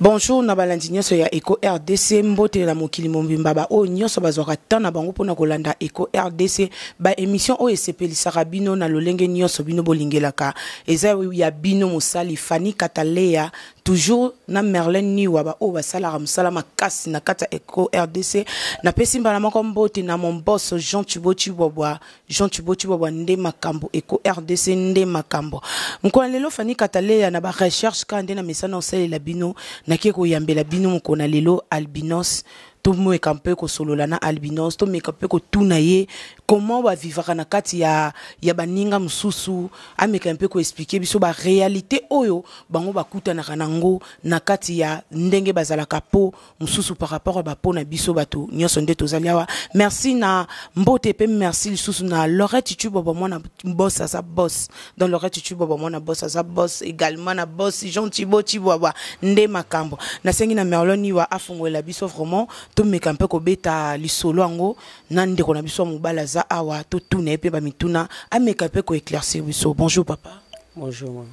Bonjour na balandi nyonso ya Eco RDC, mbote na mokili mobimba ba oyo nyonso bazwaka temps na bango mpona kolanda Eco RDC, ba émission oyo esepelisaka bino na lolenge nyonso bino bolingelaka. Eza ya bino mosali Fanny Kataleya, toujours na Merlin Niwa, ba oyo basalaka mosala makasi na kati ya Eco RDC. Napesi mbala moko mbote na mon boss Jean Thibaut Tshibwabwa. Jean Thibaut Tshibwabwa nde makambo, Eco RDC nde makambo. Mokolo lelo Fanny Kataleya na ba recherche kaka nde na mesana osalela bino, nake koyambela bino mokolo na lelo albinos. Tomeka mpe kosolola na albinos, tomeka mpe kotuna ye comment bavivaka na kati ya baninga mosusu, ameka mpe koexplike biso ba réalité oyo bango bakutanaka nango na kati ya ndenge bazalaka po mosusu par rapport ya bapo na biso bato nyonso nde tozali awa. Merci na mbote pe merci lisusu na Lorette Tshibwabwa, mwana boss aza boss. Donc Lorette Tshibwabwa mwana boss aza boss, également na boss Jean Thibaut Tshibwabwa nde makambo. Nasengi na Merlon Niwa afongolela biso vraiment, tomeka mpe kobeta lisolo yango na ndeko na biso ya mobali aza awa, totuna ye mpe bamituna, ameka mpe koéclaircir biso. Bonjour papa. Bonjour mama.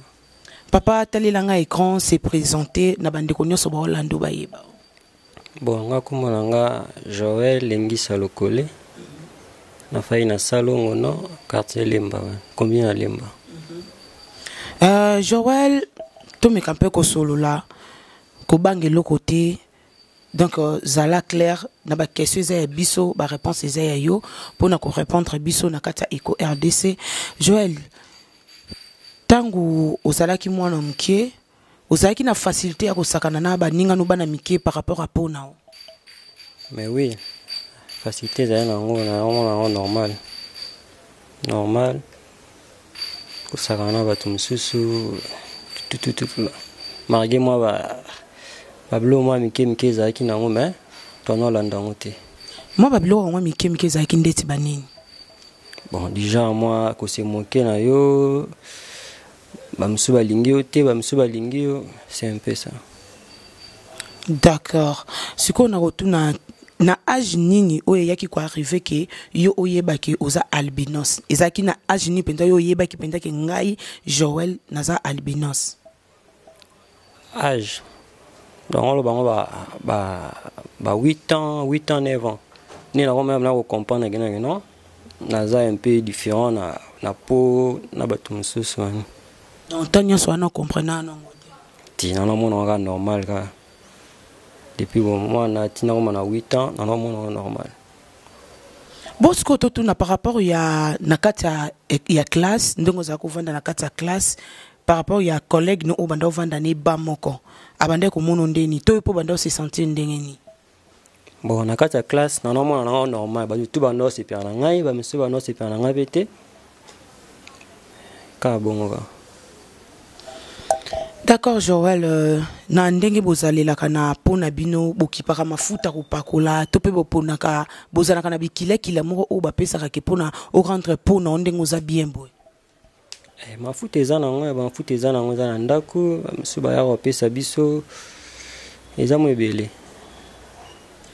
Papa, talela nga écran, se présenter na bandeko nyonso baolanda bayeba. Bon, nga kombo na nga Joël Lengisa Lokole. Nafai na Salongo no quartier Lemba, ouais. Combien na Lemba? Joël, tomeka mpe kosolola, kobanga eloko te. Donc zala clair na ba question eza ya biso, ba réponse eza ya yo mpona korépondre biso na kati ya Eco RDC. Joël, ntango ozalaki mwana moke, ozalaki na facilité ya kosakana na baninga no bana mike par rapport à peau na yo? Mais oui, facilité ezali nango, na yango normal. Normal. Kosakana na bato mosusu tututu, malgré mwa babiloko mwa mike mike ezalaki nango, mais twana olanda yango te. Mwa babiloko yango mike mike ezalaki ndeti banini? Bon, déjà mwa kose moke na yo, bamosusu balingi yo te, bamosusu balingi yo, c'est un peu ça. D'accord. Sikoyo na kotuna, na age nini oyo eyaki koarrive ke yo oyebaki oza albinos? Ezalaki na age nini mpenza yo oyebaki mpenza ke ngai Joël naza albinos? Age donc oloba bango ba 8 ans, 8 ans, 9 ans nde nakoma na kocomprendre ke nake non, naza un peu différent na peau na bato mosusu wana. Donc ntango nyonso wana ocomprendre nango te? Ti nanomona kaka normal kaka depuis bon mwana ntina koma na 8 ans, nanomona normal. Bon, sikoyo totuna par rapport ya na kati ya classe, ndenge ozala kovanda na kati ya classe, par rapport ya collègue no oyo banda ovanda ne ba moko, abandaki komona ndeni to yo mpo banda ose sentir ndenge nini? Bon, na kati ya classe nanomona nango normal, bato tu banda osepela na ngai, bamisusu banda osepela na ngai mpe te, kaka bongo kaka. D'accord Joël, na ndenge bozalelaka na mpo na bino, bokipaka mafuta kopakola to mpe boponaka, bozalaka na bikilakila moko oyo bapesaka ke mpona orendre mpo na yo ndenge oza bien boye? Eh, mafuta eza nango ya bamafuta eza nango, eza na ndako, bamisusu bayaka kopesa biso, eza mo ebele.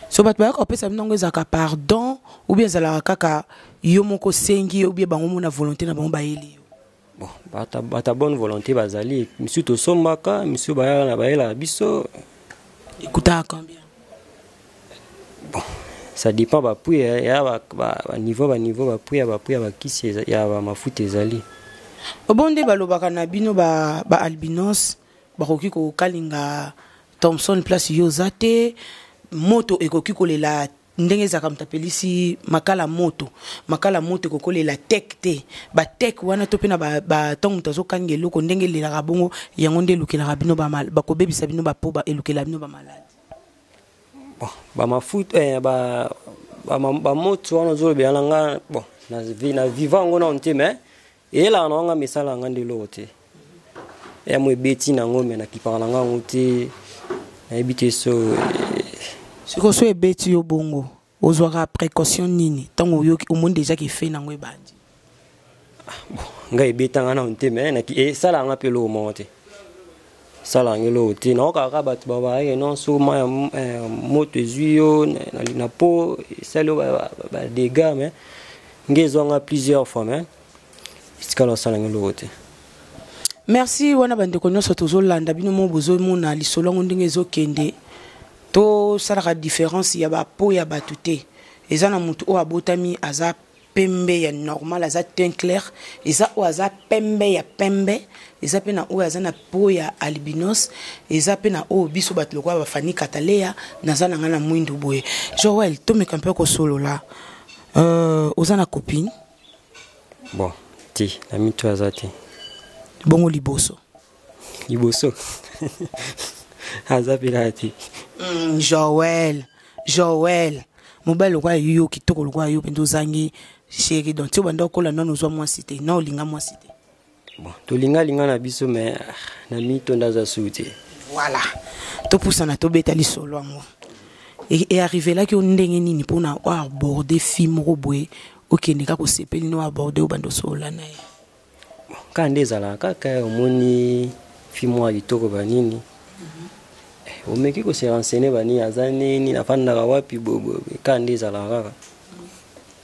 So bato bayaka kopesa bino yango, ezalaka pardon ou bien ezalaka kaka yo moko osengi, ou bien bango mona volonté na bango bayeli yo? Bon, bata bonne volonté bazali, misusu tosombaka, misusu bayaka na bayelaka biso. Ekutaka combien? Bon, ça dépend baprix ya baniveau, baniveau baprix ya baprix ya bakisi ya bamafuta ezali. Obo nde balobaka na bino ba albinos bakoki kokalinga Thomson place yo oza te, moto ekoki kolela ndenge ezalaka, moto apelisi makala moto, makala moto ekokolela tek te, batek wana to mpe na ntango moto azokanga eloko ndenge elelaka bongo, yango nde elukelaka bino, bakobebisa bino bapo elukela bino bamaladi. Bon, bamafuta bamoto wana ozolobela na nga, bon, na viva yango nano te, mais eyelaka na nga, misala yanga nde eloko te ya mo ebeti nango, mais nakipaka na nga yango te, nayebi te so. Sikoyo so ebeti yo bongo, ozwaka précaution nini ntango oyoki, omoni déjà ke fe nango ebandi? Bon, ngai ebetanga nano te, mais esalaka nga mpe eloko moko te, esalaka nga eloko te. Naokaka kaka bato babayeke non, so ma moto ezwi yo na po esali yo badégâts, mais nge ezwanga plusieurs fois, mais etikala osalanga eloko te. Merci wana bandeko nyonso tozolanda bino mo bozomona lisolo yango ndenge ezokende. Tosalaka différence ya bapo ya bato te. Eza na motu oyo abotami aza pembe ya normal, aza teint clair, eza oyo aza pembe ya pembe, eza pe na oyo aza na peau ya albinos, eza pe na oyo biso bato lokola ba Fanny Kataleya, naza na nga na mwindu boye. Joël, tomeka mpe kosolola. Oza na copine? Bon, ti, na mitu aza te. Bongo liboso? Liboso. Aza pe kaka te. Joël, Joël, mobali lokola yo, kitoko lokola yo mpenza ozangi chéri, donc ti obanda okola nanu ozwa mwasi te, na olinga mwasi te. Bon, tolinga linga na biso mais na mito ndaza su te. Voilà. Topusana tobeta lisolo yango. E arrivelaki yo ndenge nini mpona o aborder fille moko boye, okende kaka osepeli no aborder obanda osolola na ye? Bon, kaka nde ezalaka kaka omoni fille moko ya kitoko banini. Omeki ko se renseigner banini, aza nini, nafandaka wapi, boye boye, kaka nde ezalaka kaka.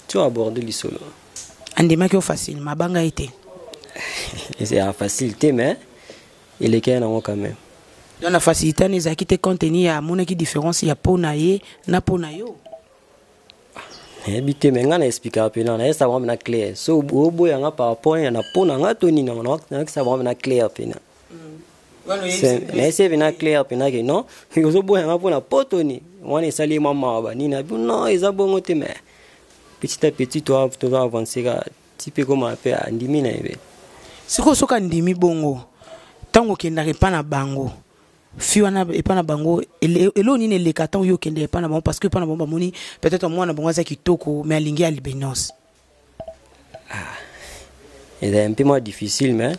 Tu aborder lisolo. Andimaki yo facilement, abanga ye te. C'est facile te mais elekaki nango quand même. Donc na facilité wana ezalaki te compte tenu ya amonaki différence ya peau na ye na peau na yo. Nayebi te mais nga na expliquaka pena, nayebisa bango pena clair. So oboya nga par rapport ya na peau na nga to nini, nayebisa bango pena clair pena. Nayebisa pena clair pena ke non, ozoboya nga mpona peau to nini. Wana esali ye mwa mawa ba nini, abi non eza bongo te mais petit à petit toi toza avancer ka ti pe koma pe andimi na ye. Sikoyo soki andimi bongo, ntango okendaka epa na bango, fi wana epa na bango, eloko nini eleka ntango yo okendaka epa na bango? Parce que epa na bango bamoni peut-être mwana bango aza kitoko mais alingi albinos. Ah, eza un peu moins difficile mais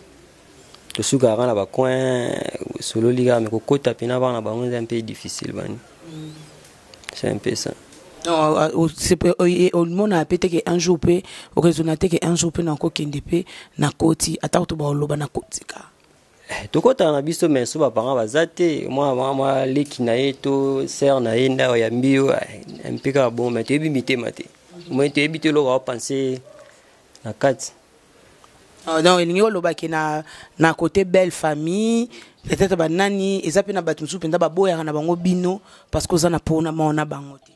tosukaka kaka na ba coin sololi kaka, mais kokota pena bana bango eza un peu difficile bani. C'est un peu ça. Non, omona pe te ke un jour pe oraisonna te ke un jour pe nakokende pe nakoti ata kutu baoloba nakotika. Tokotaka na biso mais so baparent baza te, mwa leki na ye to sœur na ye nde oyambi yo, un peu kaka bon, mais toyebi mitema te. Moi toyebi te eloko aopense na kati. Oh, donc elingi olobaki na côté belle famille peut-être banani eza pe na bato mosusu mpenza baboyaka na bango bino parce que oza na pona mao na bango te.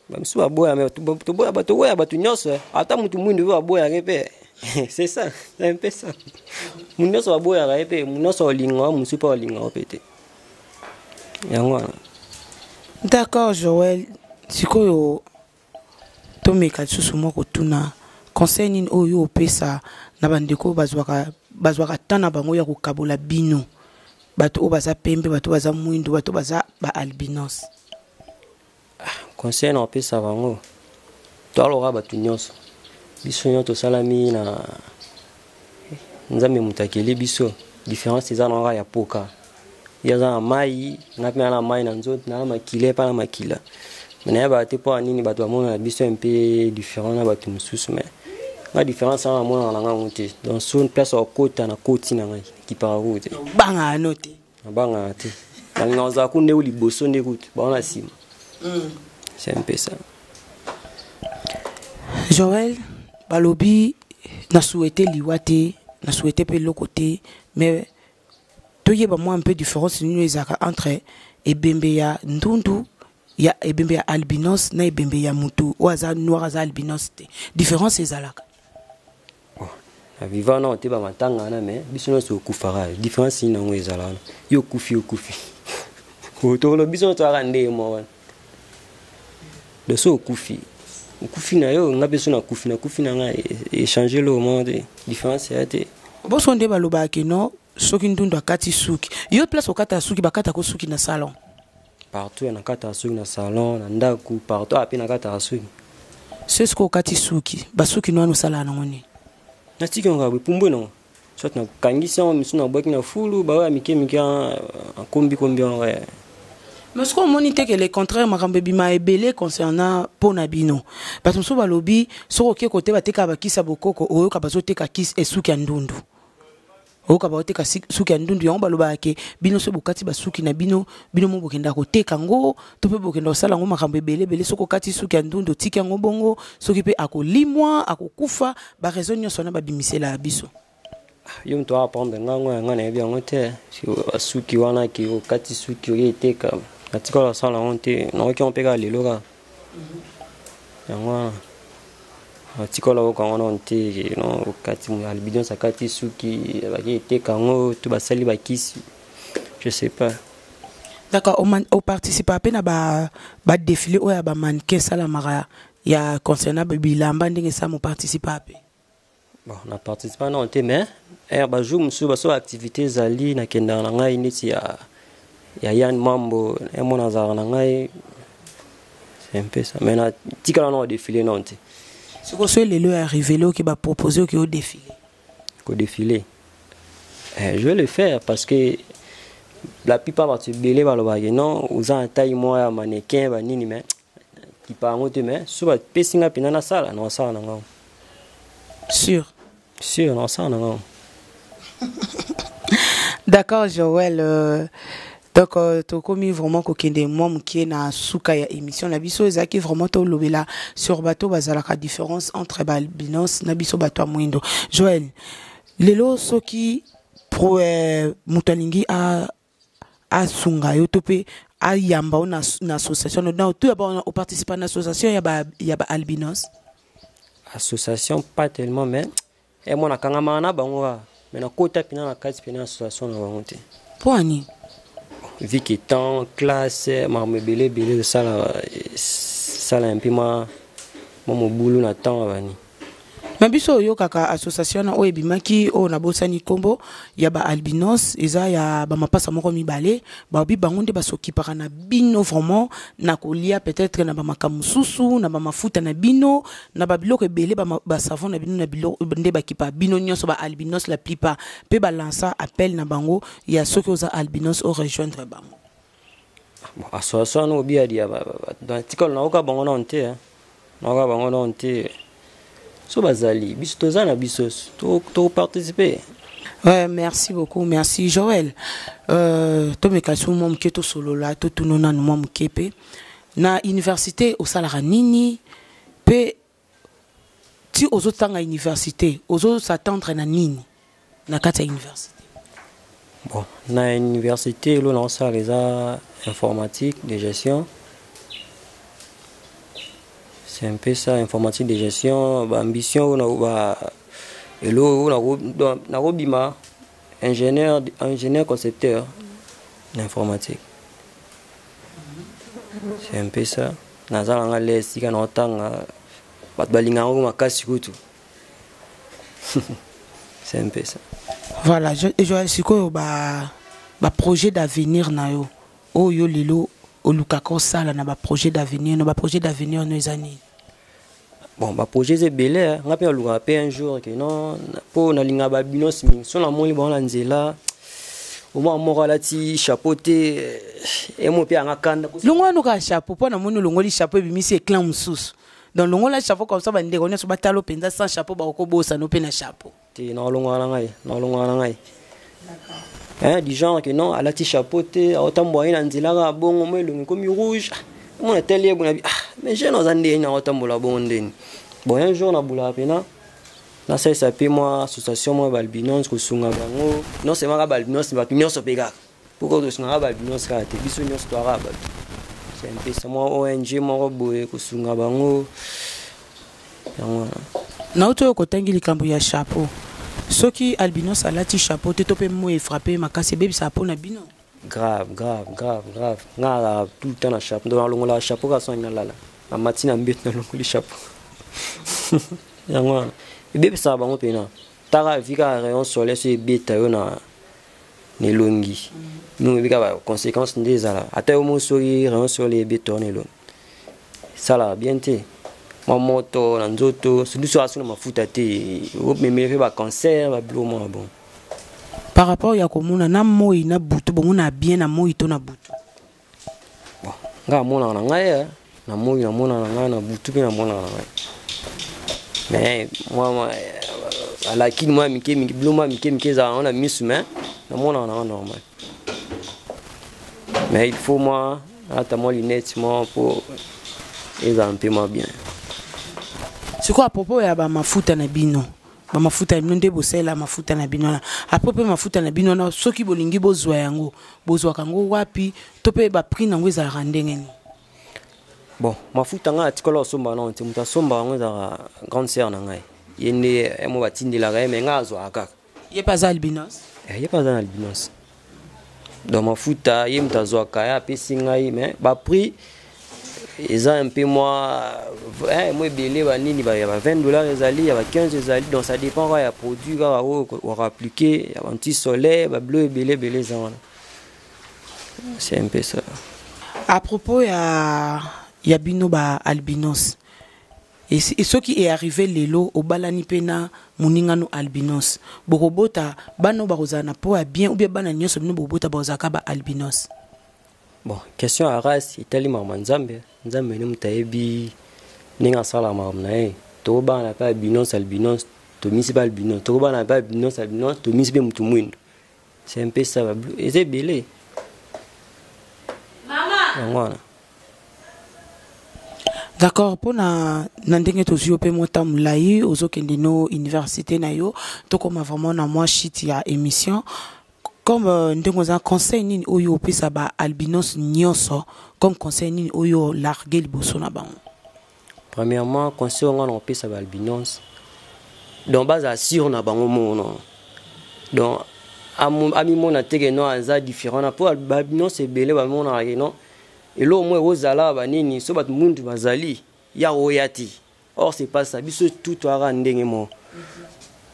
Ba mosusu baboya, mais toboya bato, toboya bato nyonso, ata motu mwindu mpe baboyaka ye mpe. C'est ça, c'est un peu ça. Motu nyonso baboyaka ye mpe, motu nyonso olingaka, mosusu mpe olingaka mpe te. Yango wana. D'accord Joël, sikoyo tomeka lisusu mwa kotuna conseil nini oyo opesa na bandeko bazwaka temps na bango ya kokabola bino bato oyo baza pembe, bato baza mwindu, bato baza ba albinos. Conseil na opesa bango, toaloka bato nyonso, biso nyonso tosalami na Nzambe moto akeli biso. Différence eza na kaka ya poka. Ye aza na mai, nga mpe na mai na nzoto, na makila, epa na makila. Mais nayebaka te mpo ya nini bato bamonaka biso un peu différent na bato mosusu, mais nga différence wana namonaka na ngango te. Donc so place ya kokota na koti na ngai, kipaka kutu te. Obangaka no te? Nabangaka te. Nalingaka kozala ku nde liboso nde kutu, bango na nsima. C'est un peu ça. Joël, balobi na souhaité liwa te, na souhaité pe eloko te, mais toyeba mwa un peu différence nini ezalaka entre ebembe ya ndundu, ya ebembe ya albinos na ebembe ya mutu oyo aza noir aza albinos te. Différence ezalaka. Bon, na vivant na te ba matanga na mais biso nyonso okufaka. Différence nini nango ezalaka wana? Yo okufi, okufi. Otolo biso nyonso toyaka nde mwa wana. Donc so okufi, okufi na yo, nga mpe so nakufi, nakufi na nga, échanger eloko moko te. Différence ya te. Boso nde balobaka ke non, soki ndundu akati suki. Yo place okata suki, bakatako suki na salon. Partout na kata suki na salon, na ndaku, partout ape na kata suki. Ce ce okati suki, ba suki no osala nango nini? Natiki yango boye, pumbwe nango. Soit na kangisi yango misu na bwaki na fulu, ba oyo ya mike mike, kombi kombi yango, ya. Mais ce qu'on moni te que le contraire makambo ebima ebele concernant pona bino. Bato mosusu balobi soki oke kote bateka bakisa bokoko, oyoka bazoteka kisi esuki ya ndundu. Oyoka bazoteka suki ya ndundu, yango balobaka ke bino soki bokati basuki na bino, bino mo bokenda koteka ngo, to pe bokenda kosala ngo makambo ebele ebele. Soki okati suki ya ndundu, otiki yango bongo, soki pe akolimwa, akokufa, ba raison nyonso wana babimisela ya biso. Yo moto aapprendre nga yango, yanga nayebi yango te. Basuki wana ke okati suki oye eteka, natikala kosala yango te. Nakoki yango mpe kaka lelo kaka yango wana, natikala oyoka yango nano te ke non, okati albinos, akati suki, baki eteka yango to basali bakisi, je sais pas. D'accord, oparticipa mpe na badéfilé oyo ya bamannequin esalamaka ya concernant bilamba ndenge esala, oparticipa mpe? Bon, na participa nano te, mais ere bajour mosusu baso activité ezali, nakendaka na ngai neti ya Yan Mambo emo nazalaka na ngai, c'est un peu ça, mais natikala nano défilé nano te. Sikoyo so lelo ya révélé oki bapropose oki odéfilé? Kodéfilé, eh, je vais le faire parce que la plupart bato ebele balobaka non, oza na taille moko ya mannequin banini, mais kipa yango te. Mais so bapesi nga mpenza nasala, na osala na ngango. Sûr? Sûr, na osala na ngango. D'accord, Joël. Donc tokomi vraiment kokende mwa mokie na suka ya émission na biso. Ezalaki vraiment tolobela sur bato bazalaka différence entre baalbinos na biso bato ya mwindo. Joël, lelo soki pro moto alingi asunga yo to mpe ayamba yo na association na to ya oparticipe na association ya baalbinos? Association, pas tellement, mais e mwana akangamaka na bango kaka, mais nakota mpena na kati mpena association na bango te. Mpo ani? Vu que temps, classe, makambo ebele ebele esala esala mpe mwa mobulu na temps ya bani. Me biso oyokaka association na oyo ebimaki oyo nabosani nkombo ya baalbinos, eza ya bamapasa moko mibale, babi bango nde basokipaka na bino vraiment na kolia, peut-être na bamakambo mosusu, na bamafuta na bino, na babiloko ebele, basavon na bino, na biloko nde bakipa bino nyonso baalbinos la plupart. Mpe balansa appel na bango ya soki oza albinos, orejoindre bango. Bon, association wana obiadi ya tikalo, nayoka bango nano te, nayoka bango nano te. So bazali, biso toza na biso, toparticipe. Ouais, merci beaucoup, merci Joël. Tomeka so mwa moke tosolola, totuna nanu mwa moke mpe na université osalaka nini, mpe ti ozotanga université ozos'attendre na nini na kati ya université? Bon, na université elo naosala eza informatique de gestion, c'est un peu ça, informatique de gestion. Baambition oyo ba elo oyo nakobima ingénieur, ingénieur concepteur na informatique, c'est un peu ça. Naza nanga le esika naotanga, bato balingaka yango makasi kutu, c'est un peu ça. Voilà, Joël, sikoyo baprojet d'avenir na yo oyo lelo olukaka osala na baprojet d'avenir no, baprojet d'avenir no eza nini? Bon, baprojet eza ebele. Nga mpe nalukaka mpe un jour ke non, mpo nalingaka baalbinos mingi. So namoni bango na nzela, omwa moko alati chapeau te, emo mpe yanga kanda. Longo wana kaka chapeau, mpo namoni olongoli chapeau, ebimisi éclat mosusu. Donc longola chapeau, comme ça bandeko nyonso batala mpenza sans chapeau, bakokobosana mpe na chapeau. Te, naolongwaka na ngai, naolongwaka na ngai. Hein, du genre que non, alati chapeau te, aotambola ye na nzela kaka bongo, mo elongi ekomi rouge, mona teli ye bona bi, ah mais jeune aza ndeni, aotambola bongo ndeni. Bon, un jour nabulaka mpena nasalisa mpe mwa association mwa baalbinos, kosunga bango, non seulement kaka baalbinos, bato nyonso mpe kaka. Pourquoi tosungaka baalbinos kaka te? Biso nyonso toyaka bato, c'est un peu ça. Mwa ONG moko boye kosunga bango, yango wana. Nauti oyo kotangi likambo ya chapeau. Soki albinos alati chapeau te to mpe moi efrappe makasi, ebebisaka mpo na bino? Grave, grave, grave, grave. Nga azalaka tout le temps na chapeau, donc nalongolaka chapeau kaka soki nalala, namati na mbeto, nalongoli chapeau. Yango wana ebebisaka bango mpena. Taka vi kaka rayon solaire so ebeta yo na elongi, mingi oyebi kaka baconséquence nde ezala. Ata yo mo soki rayon solaire ebeta yo na elongi, esalaka bien te, mwa moto na nzoto, surtout soki aso na mafuta te, omemele mpe bacancer, babiloko mwa bon. Par rapport ya komona na moi na butu, bomona bien na moi to na butu? Bon, ngai amonaka na ngai na moi, namonaka na ngai na butu mpe namonaka na ngai, mais mwa alakini mwa mike mike, bilo mwa mike mike ezalaka yango na misu, mais namonaka na nga normal. Mais il faut mwa ata mwa lunette mwa mpo ezala mpe mwa bien. Sikoyo, à propos ya bamafuta na bino, Bamafuta na bino nde bosalela mafuta na bino wana. Après mpe mafuta na bino wana, soki bolingi bozwa yango, bozwaka yango wapi to mpe baprix na yango ezalaka ndenge nini? Bon, mafuta ngai atikala kosomba nano te. Moto asombaka yango ezalaka grande sœur na ngai, ye nde mo batindelaka ye, mais ngai azwaka kaka. Ye mpe aza albinos? Ye mpe aza na albinos. Donc mafuta ye moto azwaka, ye apesi ngai, mais baprix eza un peu mwa mwa ebele. Banini ya ba 20 $ ezali, ya ba 15 ezali, donc ça dépend kaka ya produit kaka oyo waka appliqué, ya ba anti solaire, babilo ebele ebele eza wana. C'est un peu ça. À propos ya bino ba albinos, soki earrive lelo obalani mpe na moningano albinos, bokobota bana oyo bakozala na po ya bien, ou bien bana nyonso bino bokobota bakozalaka ba albinos? Bon, question ya race etali makambo ya Nzambe. Nzambe nde moto ayebi ndenge asalaka makambo na ye. Tokobana mpe albinos, albinos tomisi mpe albinos, tokobana mpe albinos, albinos tomisi mpe motu mwindo. C'est un peu ça. Eza ebele yango wana. D'accord. Mpona na ndenge tozwi yo mpe mwa ntango molai, ozokende no université na yo, tokóma vraiment na mwa shit ya émission. Comme ndenge oza, conseil nini oyo opesa ba albinos nyonso? Comme conseil nini oyo largue liboso na bango? Premièrement, conseil nga na kopesa ba albinos, donc bazala sûr na bango mono. Donc amimona te ke non, aza différent na mpo baalbinos ebele bamonaka ke non, eloko moko ekozala banini so bato mwindu bazali ya oya te. Or c'est pas ça. Biso tout toyaka ndenge moko.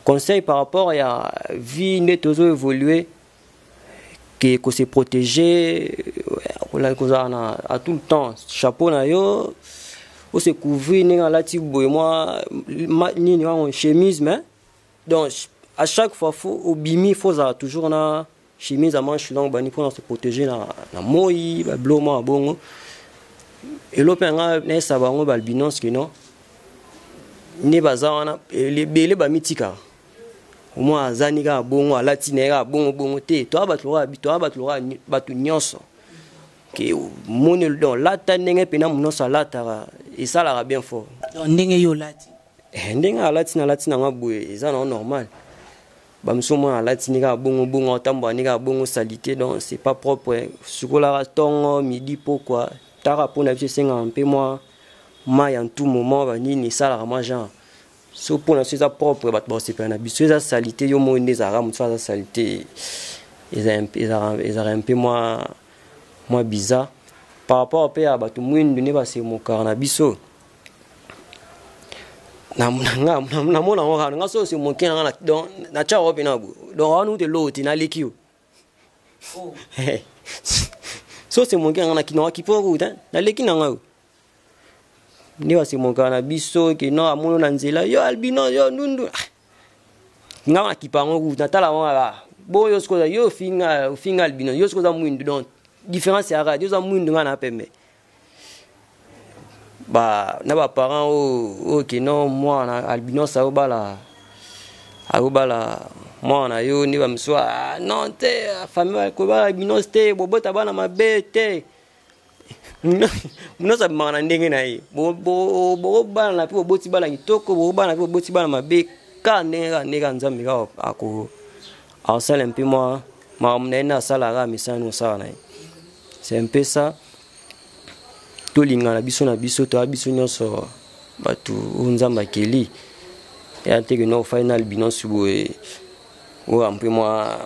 Conseil par rapport ya vie nde tozo évoluer, ke ko se protéger, kozala na à tout le temps chapeau na yo, ose couvrir ndenge alati boye, mwa nini wango, chemise. Mais donc à chaque fois faut obimi, faut ozala toujours na chemise à manche longue, bani mpona se protéger na moi, babilo mwa bongo. Elo mpe yanga nayesa bango baalbinos ke non, nde baza wana ebele bamitikaka omoi azani kaka bongo, alati na ye kaka bongo bongo te. Toya bato lokola, toya bato lokola bato nyonso ke moni. Donc lata ndenge mpena mo nyonso alataka, esalaka bien fort. Donc ndenge yo olati? Ndenge alati, nalati nanga boye, eza nango normal. Bamosusu mwana alati ni kaka bongo bongo, atambola ni kaka bongo, salité. Donc c'est pas propre. Sukolaka ntongo, midi, pokwa. Taka mpona biso esengaka mpe mwa mai en tout moment, banini esalaka mwa genre. So mpona biso eza propre, bato bakosepela na biso. Eza salité, yo moi nde ezalaka motu aza salité, ezalaka mpe mwa bizarre par rapport mpe ya bato mwindu nde basemokaka na biso. Namona yango kaka nga so osemoke na nga, donc natya yango mpe na boye. Donc wana uta eloko te, naleki yo. So osemoke na nga, nakinaka kipo kuta, naleki na ngai. Nde basemokaka na biso ke non, amono na nzela, yo albino, yo ndundu. Nga nakipa yango kuta, natala yango kaka bo. Yo sikoyo, yo ofinga, ofinga albino, yo sikoyo oza mwindu. Donc différence yaka, yo oza mwindu, nga na pembe. Ba na baparent oyo oyo ke non, mwana albinos ayobala mwana na yo nde bamisu. Ah, non te, famille kobala albinos te, bobota bana mabe te. Nyonso abimaka na ndenge na ye. Bokobala na mpe boboti bana kitoko, bokobala na mpe boboti bana mabe, kaka ndenge kaka ndenge kaka Nzambe kaka ako akosala mpe mwa makambo na ye nde asalaka misala kosala na ye. C'est un peu ça. Tolingana biso na biso, toya biso nyonso bato oyo Nzambe akeli. Ya te ke no ofai na albinos boye oyo mpe mwa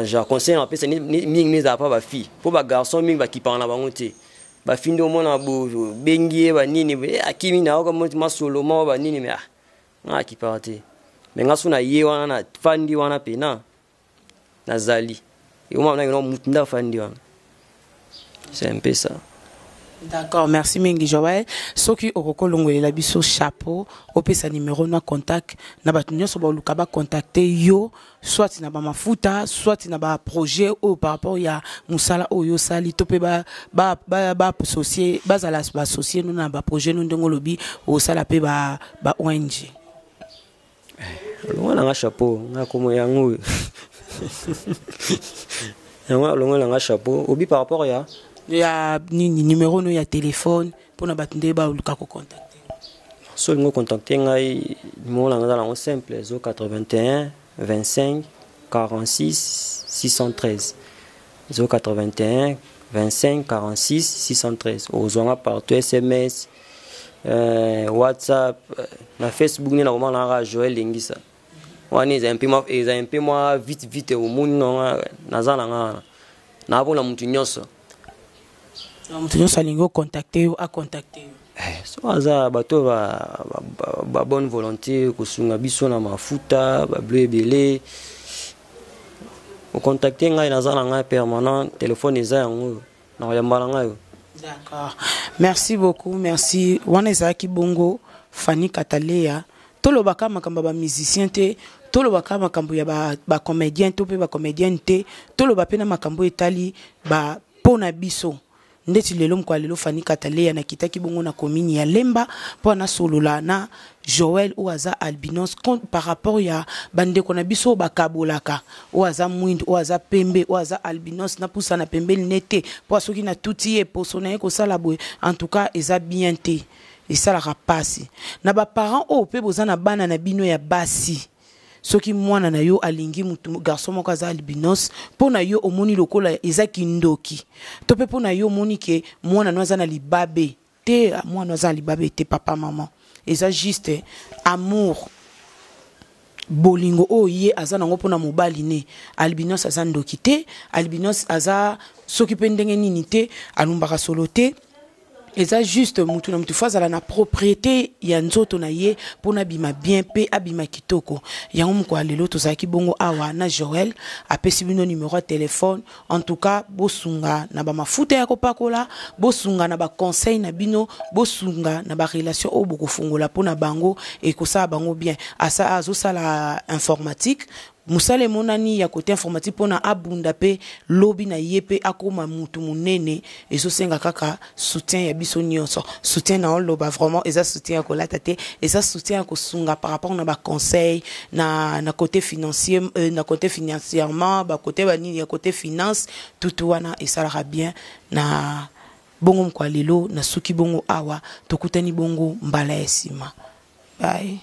genre. Conseil na bapesa mingi mingi ezala mpa bafille, mpo bagarçon mingi bakipaka na bango te. Bafille nde omona bengi ye banini, akimi na yoka masolo moko banini. Mais ah, nga akipaka te. Mais nga so na ye wana nafandi wana pena nazali ekomana mutu nde afandi wana. C'est un peu ça. D'accord, merci mingi Joël. Soki okokolongolela biso chapeau, opesa numéro na contact na bato nyonso baluka ba contacter yo, soit na ba mafuta, soit na ba projet oyo par rapport ya musala oyo osali, to pe ba associé, bazala ba associé no na ba projet no ndenge olobi osala pe ba ONG. Alongola nanga chapeau, nga komo yango oyo yango, alongola nanga chapeau obi par rapport ya Ya nini, numéro no ya téléphone mpona bato nde baluka kocontacte. Soki olingi ocontacte ngai, numero na ngai eza nango simple 081 25 46 613 081 25 46 613. Okozwa nga partout, SMS, WhatsApp, na Facebook nde nakoma na kaka Joël Lengisa. Wana eza un peu, eza un peu mwa vite vite, omoni nanga naza na nga wana naa mpona motu nyonso. Motu nyonso alingi ocontacte yo, acontacte yo. So aza bato ba bonne volonté kosunga biso na mafuta bablo ebele, ocontacte ngai, naza na ngai permanent, telefone eza yango, nakoyamba na ngai. D'accord, merci beaucoup, merci. Wana ezalaki bongo Fanny Katalea. Tolobaka makambo ya bamusicien te, tolobaka makambo ya bacomédien to mpe bacomédienne te, toloba mpe na makambo etali mpo na biso. Ndeti lelo, mokolo lelo, Fanny Katalea nakitaki bongo na commune ya Lemba mpo nasolola na Joel oyo aza albinos par rapport ya bandeko na biso oyo bakabolaka, oyo aza mwindu, oyo aza pembe, oyo aza albinos napusa na pembeni ne te mpo soki natuti ye poso na ye kosala boye. En tout cas eza bien te, esalaka mpasi na baparent oyo mpe boza na bana na bino ya basi. Soki mwana na yo alingi mutu garçon moko aza albinos, mpo na yo omoni lokola eza kindoki, to mpe mpo na yo omoni ke mwana no aza na libabe te, mwana aza na libabe te. Papa, mama, eza juste amour, bolingo oyo ye aza nango mpona mobali ne. Albinos aza ndoki te, albinos aza soki mpe ndenge nini te, alumbaka solo te. Eza juste mutu na mutu fo azala na propriété ya nzoto na ye mpona abima bien mpe abima kitoko. Yango moko ya lelo tozalaki bongo awa na Joel, apesi bino numero ya telefone. En tout cas bosunga na bamafuta ya kopakola, bosunga na baconseil na bino, bosunga na barelation oyo bokofungola mpona bango, ekosala bango bien. Asa azosala informatique, mosala emonani ya kote informatique mpona abunda mpe lobi na ye mpe akóma mutu monene. Ezosenga kaka soutien ya biso nyonso. Soutien na oloba vraiment eza soutien ya kolata te, eza soutien ya kosunga par rapport na baconseil na côté financier, na côté financièrement, bakote banini ya côté finance, tutu wana esalaka bien. Na bongo mokwa lelo nasuki bongo awa, tokutani bongo mbala ya nsima. Bye.